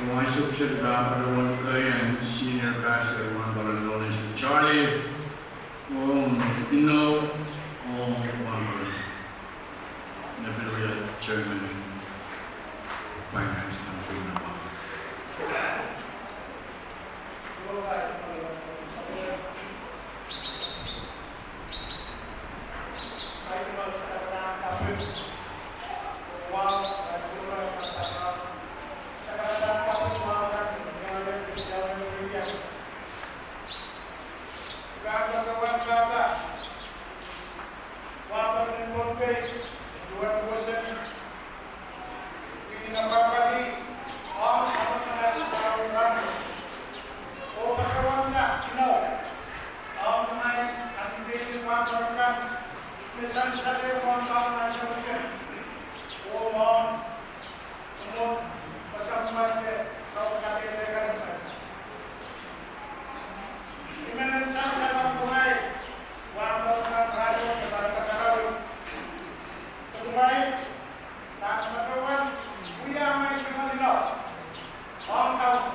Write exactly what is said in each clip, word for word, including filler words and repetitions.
Wahnsou pwukat pahpad wen kei en senior pastor wan pala Lawrence Charlie, oh inou, oh wan pala, me pil wia chairman en finance nan pwihn apa. Ong patohwan inou, ong kumwail ahneki pahn pwurehng kan me sansal mwohn Kaun ansou koaros, oh mwohn, mwohn koasoandi, sounkadehdehkan sansal. I men en sansal ong kumwail, pahn pwurehng kan rahnwet me pahn kasarawi, kumwail pahn patohwan wia amwail tungoal inou ong Kauno.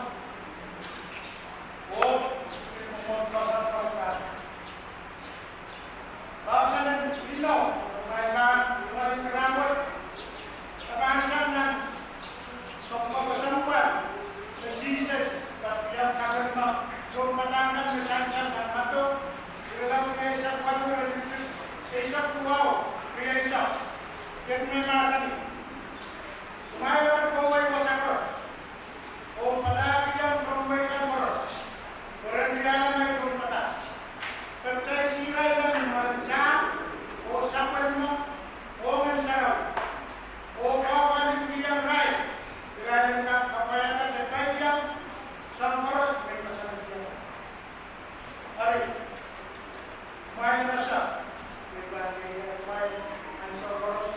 Oh, pil mwomwohd koasoandi kan. Koasoandi inou, kumwail pahn tungoal inou rahnwet, e pahn sang nan koapworopworki me Sises pahn iang sapwellime tohnpadahk kan me sansal nan Madiu, irelaud eisek waluh, iretikitik eisek duwau, rieisek. Ien me mahsanih: Kumwail eri kohwei wasa koaros, oh padahkihong tohn wehi kan koaros, pwe ren wiahla amwail tohnpadahk. Pepdaisih irail nan imwin Sahm, oh Sapwellime, oh Ngehn Sarawi, oh kohkohlahng irail, irail en kak kapwaiada de peikiong soahng koaros me I koasoanehdi. Eri, kumwail wasa, I pahn ieiang kumwail ansou koaros,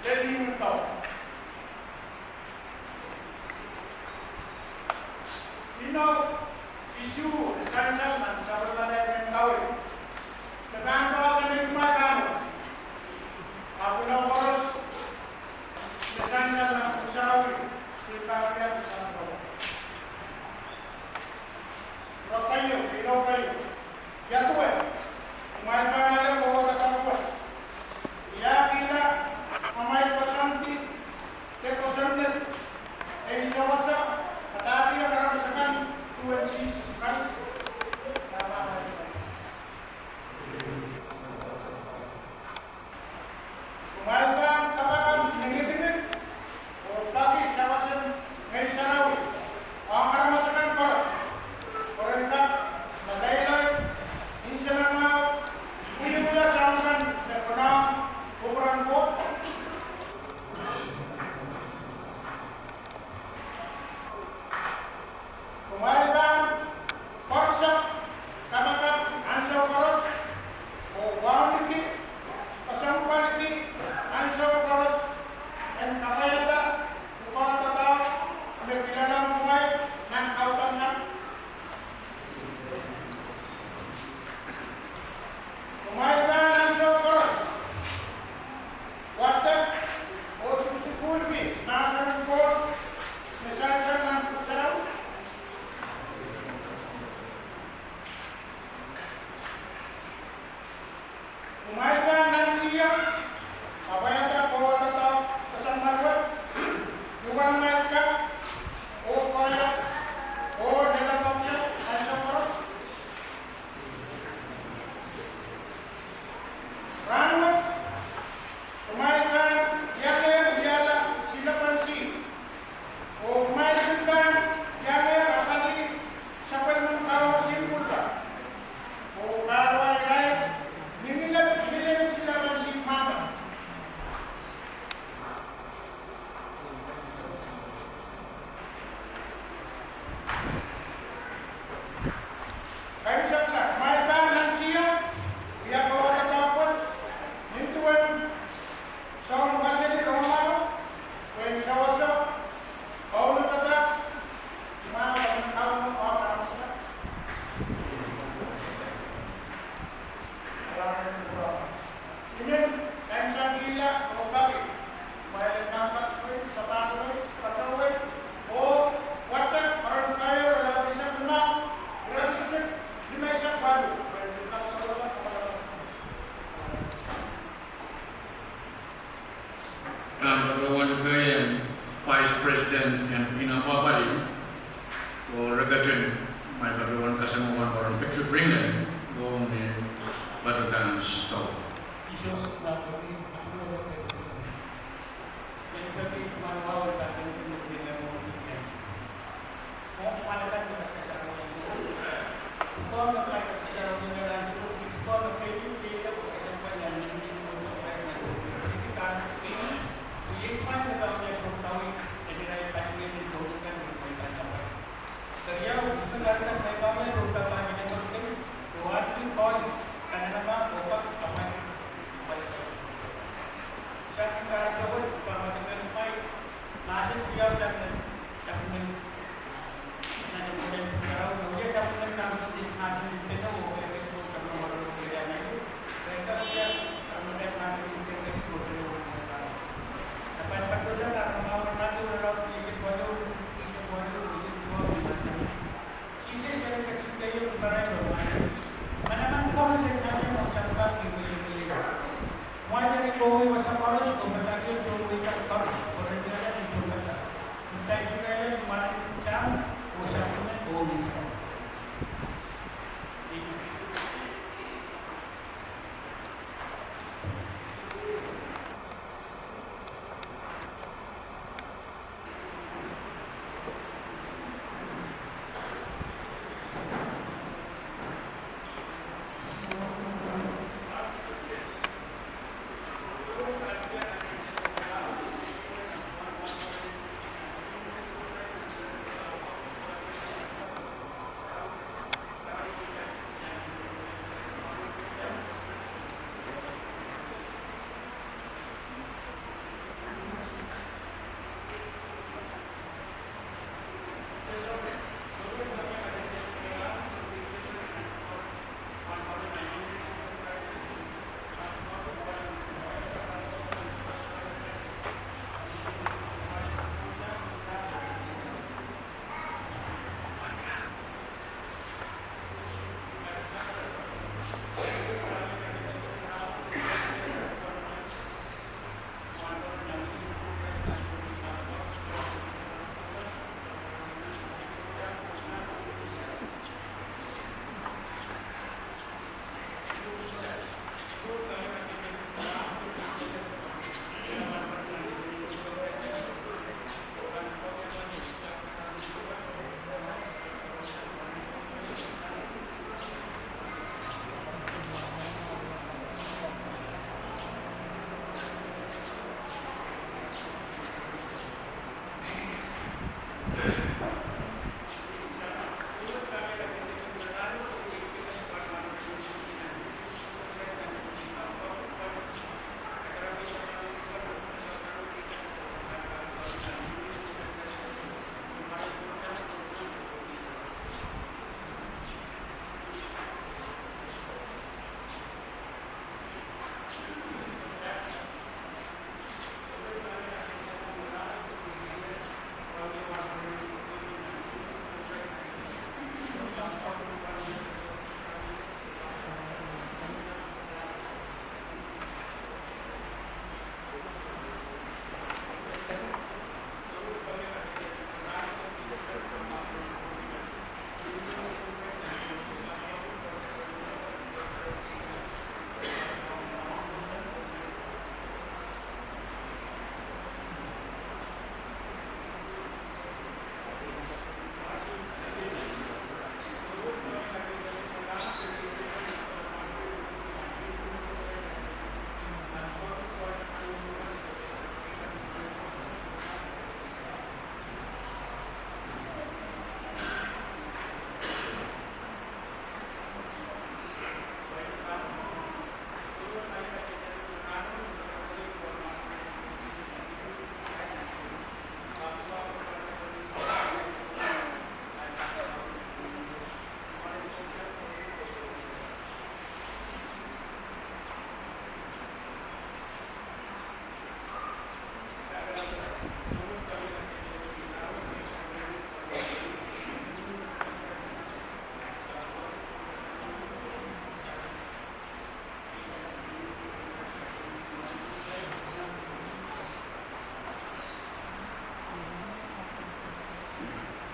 de limwin Kauno. Inou isuh e sansal nan sapwellimatail mehn kaweid. Me pahn koasoanehdi kumwail rahnwet. Ahpw inou koaros me sansal nan Pwuhk Sarawi, pil pahn wia sang Kauno. Rong keieu, inou keieu. Ia duwen kumwail pahn ale kohwei doadoahk wet? Iakihla amwail koasoandi de kosonned en sewese padahkihong aramas akan duwen Sises Krais? Oh re ketin, ma I patohwan kasamwohn pahn Patrick Ringland, oh ni patohwan sou.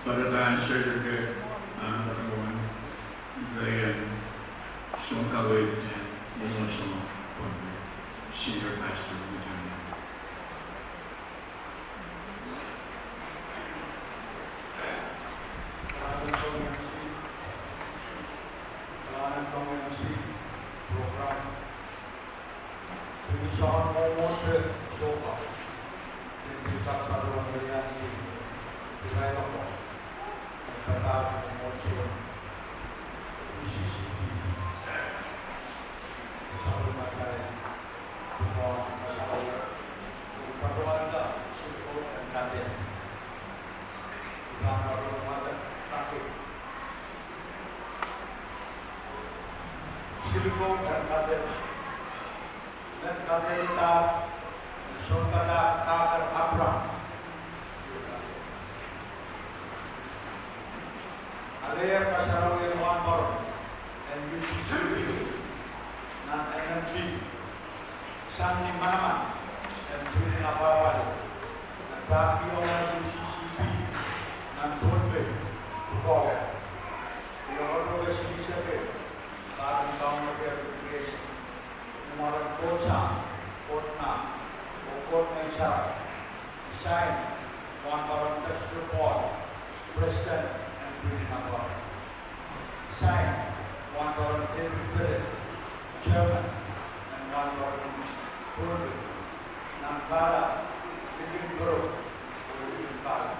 Patohda certificate, ah, patohwan, keieu, soun kaweid, eh, Mwomwohdiso Pohnpei, Senior Pastor, Misouri. Siluko en kadeik, en kadeik, sounpadahk Doctor Abraham. Alehier kasarawi en wahnpoaron en U C C P nan M M T, sang ni manaman en pwihn en apwahpwalih, en pahn kihong U C C P nan Pohnpei pwukoa wet. Ih ohl roko silisek, pahn kaunop ier Kristo. Ni mwaren Koht Sahm, Koht Mah, oh Koht Ngehn Sarawi. Sain, Wahnpoaron Dexter Paul, President en Pwihn en Apwahpwalih. Sain, Wahnpoaron David Pillay, Chairman en Wahnpoaron Pohnpei. Nan pahla, likin pwurok oh likin pahla.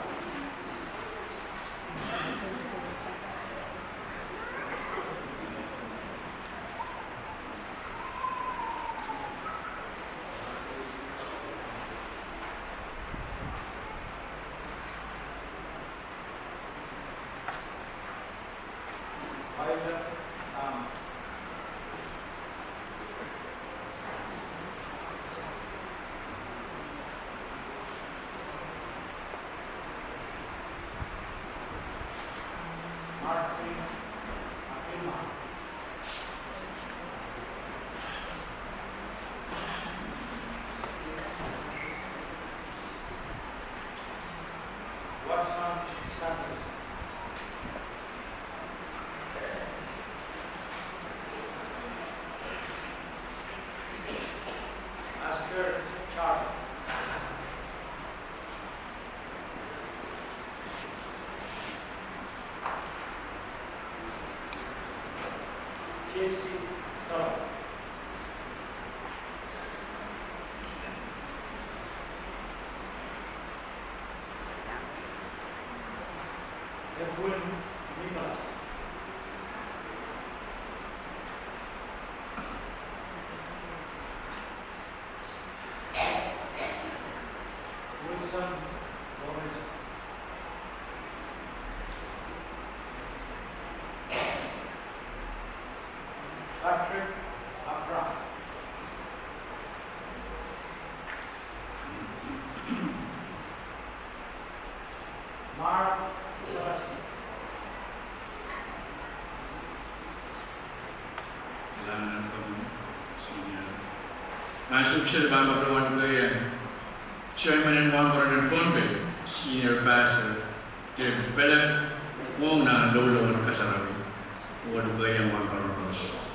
Patrick Abraham. Mark Sebastian. Senior. Ansou kiset pahn patohwan keieu Chairman en Wahnpoaron en Pohnpei, Senior Pastor David Pillay, mwohn nan loulou en kasarawi, oh keieu wahnpoaron koaros.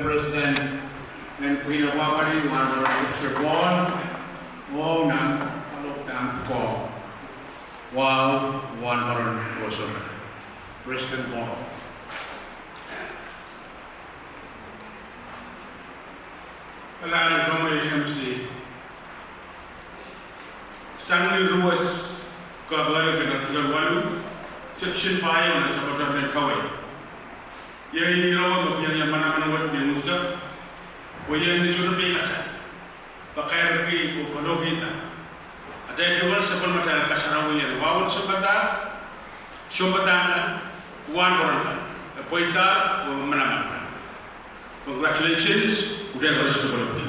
President en Pwihn en Pwapwani, Wahnpoaron Sir Paul, oh nan, alo pahn ko. Wow, Wahnpoaron Sir Paul. President Paul. Kalahngan en komwi M C. Sang ni ruwes kak lel kitail tikitik waluh, section pahieu nan sapwellimatail kawei. Iei irair me kihong ie manaman wet ni unsek, pwe iei ni sohte pei kasal. Pakairki oh kalohkihda atail tikitik sapwellimatail kasarawi en wahu en sounpadahk, sounpadahk kan, wahnpoaron kan, e pweida oh manaman kan. Congratulations, kitail koaros kapwuredo.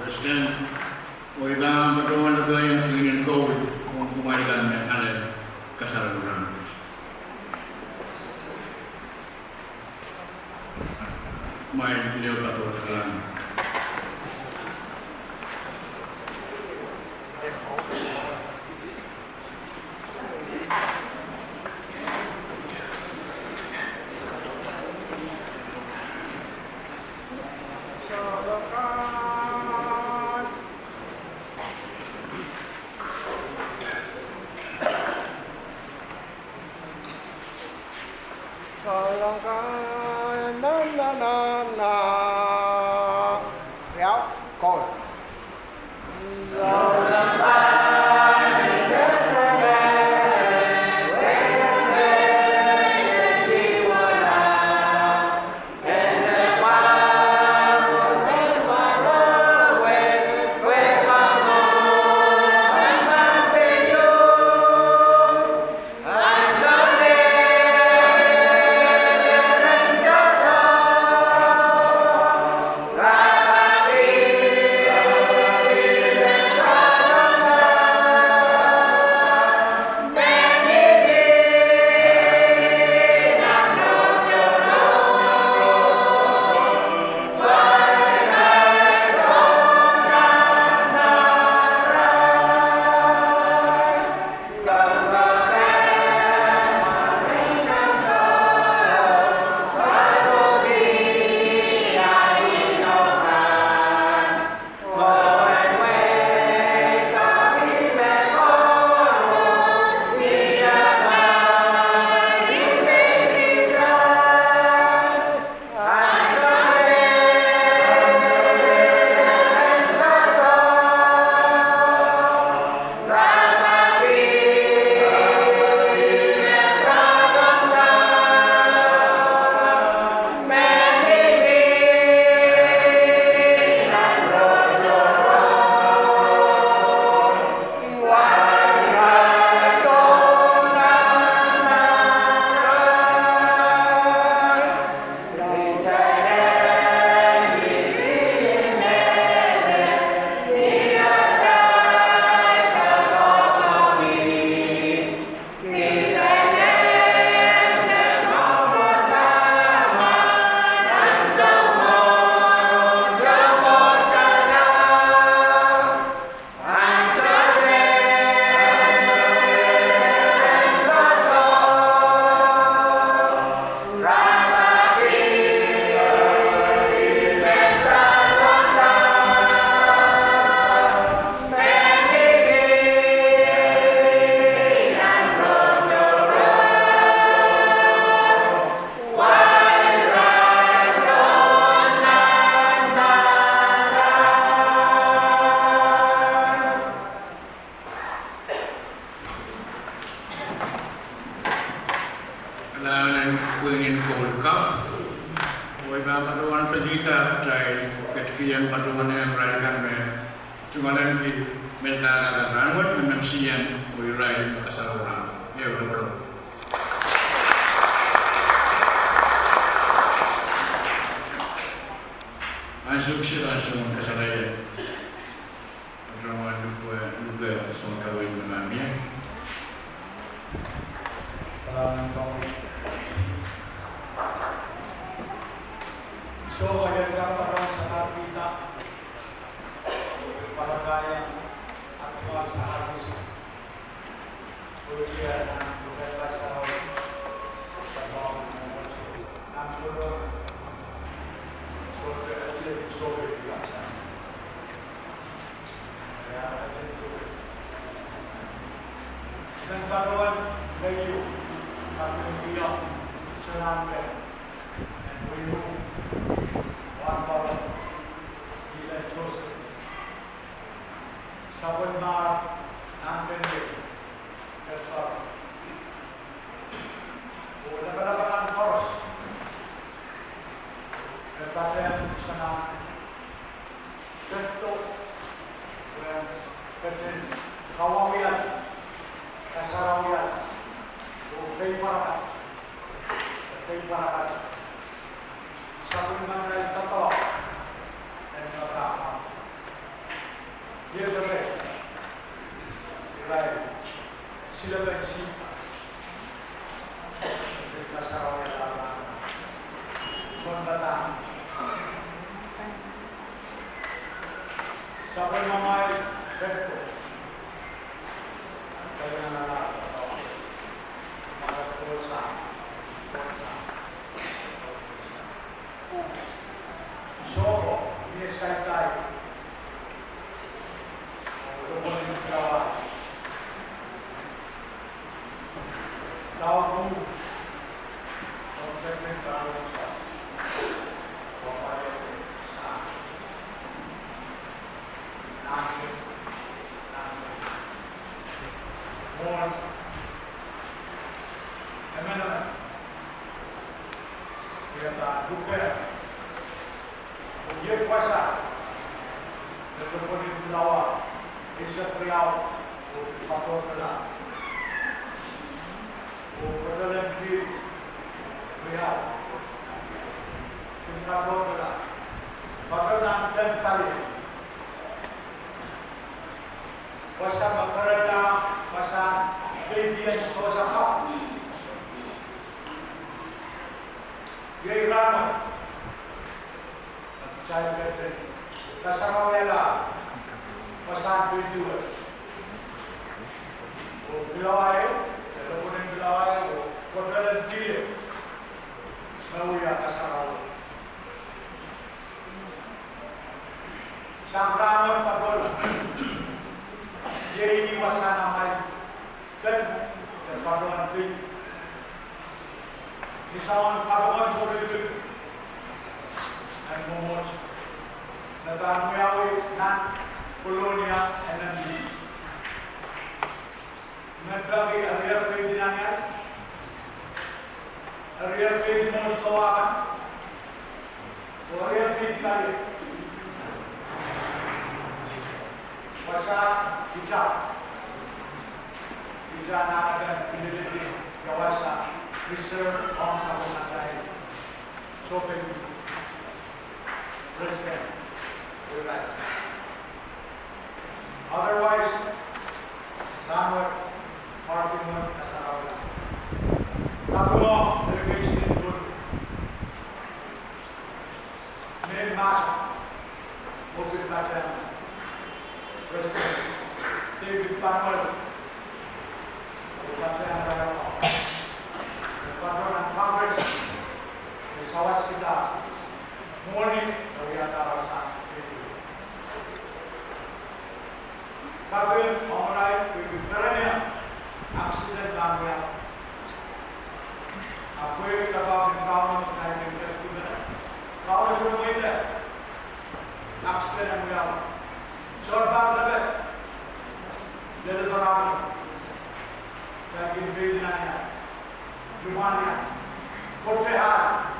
President, oh I pahn patohwan lekohng Pwihn en Koul, oh kumwail kan me ale kasarawi rahnwet. Kumwail pil patohwan kalahngan. Laud en Queen en Gold Cup. Oh I pahn patohwan pekihda kitail ketikihong patohwan en irail kan me tungoalenki mehkada kan rahnwet, M M C M, oh irail me kasalehda. Ehu lopolop. Ansou kiset, ansou kasalehda. Patohwan luke, luke sounkaweid me mie. Sapwellimomwi nan pene, oh lapalap akan koaros me patehng soangen pehdo, pwe peden kawawiala, kasarawiala, oh pei pwarakat, pei pwarakat. Sapwellimomwi nan pene, en pahpa. Ie pere, irail silepen sihpw. Pil kasarawiala, sounpadahk. Sapwellimomwi pehdo. Ie pahn luke, oh ie wasa me kopwelen pilawa, eisek riau, oh patohla, oh patohlen pihl riau, oh patohla, patohlen pihl riau. Wasa me kereniong, wasa peidi en sewese kapw. Iei rahnwet, kitail pahn kasarawiala wasahn peidi wet. Oh pilawa ehu, eh, kopwelen pilawa ehu, oh patohlen pihl ehu, me wia kasarawi. Sang rahnwet patohla, iei wasahn amwail kehn, de patohwan pei. Ni soangen patohwan sohte lipilipil en mwomwohdiso me pahn wiawi nan Kolonia, N M D. Met pahn kin eri peidi nan ial, eri peidi mwohdiso akan, oh eri peidi kali. Wasa kita, kita nan akan pililiki, ia wasa reserve ong sapwellimatail sohpeidi. President, we like. Otherwise, rahnwet, party wet, kasarawi. Kapinga, delegation en Kolonia. Mehn mahsen, oh pil patehng President David Panuel, oh patehng irail, oh patehng Congress, me sawaskihda mwohni, oh wiahda wasahn peidi. Kaping ong irail pwehki kereniong accident pahn wiawi. Ahpw pwehki kapakap en Kauno, irail kin pil kumwail, Kauno sohte mweidehng accident en wiawi. Sohte pahn lepet, leledo rahno, kitail kin peidi nan ial, pwukoahn ial. Kote ah,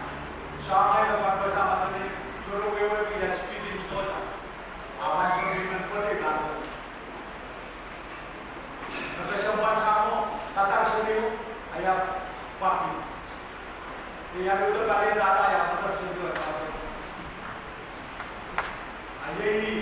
soangen me patohda madene, sohte wehwehki ia speeding sohte. Ahpw ansou me I men kote I pahn me kesempwal sang mwo, padahk seri o, I ahpw pwakih. Ni I luhte pali dahda, I ahpw padahk seri o, I pahn A iei